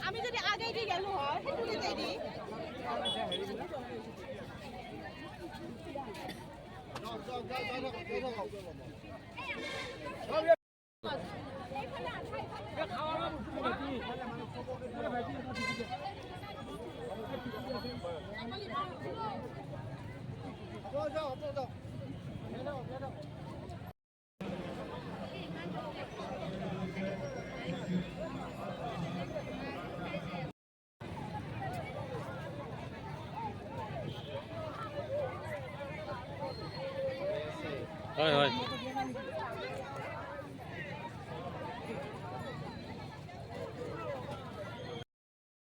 আমি যদি আগেদি গেলো হয়, সেইটো দি। হয় হয়।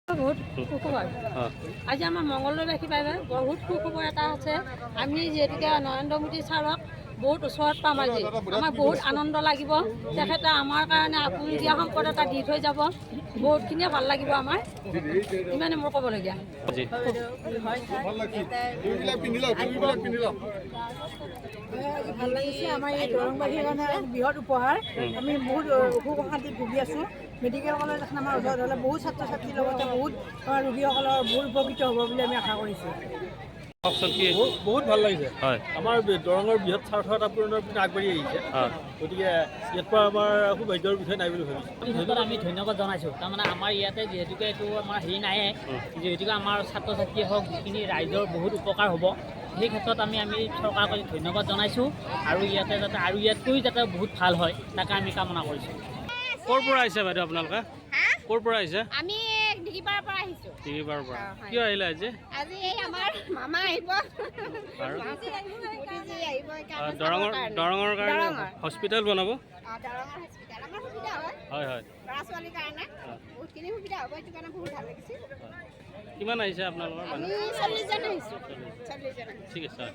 বহুত সুখবৰ। আজি আমাৰ মংগলদৈবাসী বাবে বহুত সুখবৰ এটা আছে। আমি যিহেতুকে নৰেন্দ্ৰ মোদী ছাৰক বহুত ওচৰত পাম, আজি আমাৰ বহুত আনন্দ লাগিব। তেখেতে আমাৰ কাৰণে আপুৰুগীয়া সম্পদ এটা দি থৈ যাব, বহুতখিনিয়ে ভাল লাগিব আমাৰ। ইমানে মোৰ ক'বলগীয়া। আজি ভাল লাগিছে। আমাৰ এই দৰংবাসীৰ কাৰণে এক বৃহৎ উপহাৰ। আমি বহুত সুখ শান্তিত ভুগি আছোঁ। মেডিকেল কলেজ এখন আমাৰ ওচৰত হ'লে বহুত ছাত্ৰ ছাত্ৰীৰ লগতে বহুত আমাৰ ৰোগীসকলৰ বহুত উপকৃত হ'ব বুলি আমি আশা কৰিছোঁ। কওকচোন, কি? বহুত বহুত ভাল লাগিছে। আমাৰ দৰঙৰ বৃহৎ স্বাৰ্থ এটা পূৰণৰ পিনে আগবাঢ়ি আহিছে। গতিকে ইয়াৰ পৰা আমাৰ সৌভাগ্যৰ বিষয় নাই বুলি ভাবিছোঁ। ক্ষেত্ৰত আমি ধন্যবাদ জনাইছোঁ। তাৰমানে আমাৰ ইয়াতে যিহেতুকে এইটো আমাৰ হেৰি নাইয়ে, যিহেতুকে আমাৰ ছাত্ৰ ছাত্ৰীয়ে হওক, যিখিনি ৰাইজৰ বহুত উপকাৰ হ'ব, সেই ক্ষেত্ৰত আমি আমি চৰকাৰক আজি ধন্যবাদ জনাইছোঁ আৰু ইয়াতে যাতে আৰু ইয়াতকৈও যাতে বহুত ভাল হয়, তাকে আমি কামনা কৰিছোঁ। ক'ৰ পৰা আহিছে বাইদেউ আপোনালোকে? ক'ৰ পৰা আহিছে? আমি দিগিপাৰৰ পৰা আহিছোঁ। তিনিবাৰৰ পৰা? হয়। কিয় আহিলে আজি? আজি এই আমাৰ মামা আহিব। আৰু? মোদীজী আহিব, সেইকাৰণে দৰঙৰ চাবৰ কাৰণে। দৰঙৰ কাৰণে। দৰঙৰ। হস্পিটেল বনাব। দৰঙৰ হস্পিটেল, আমাৰ সুবিধা হয়। হয় হয় ল'ৰা ছোৱালীৰ কাৰণে বহুতখিনি সুবিধা হ'ব, সেইটো কাৰণে বহুত ভাল লাগিছে। কিমান আহিছে আপোনালোকৰ আমি মানুহ? 40জন আহিছোঁ, 40জন আহিছোঁ। ঠিক আছে, হয়।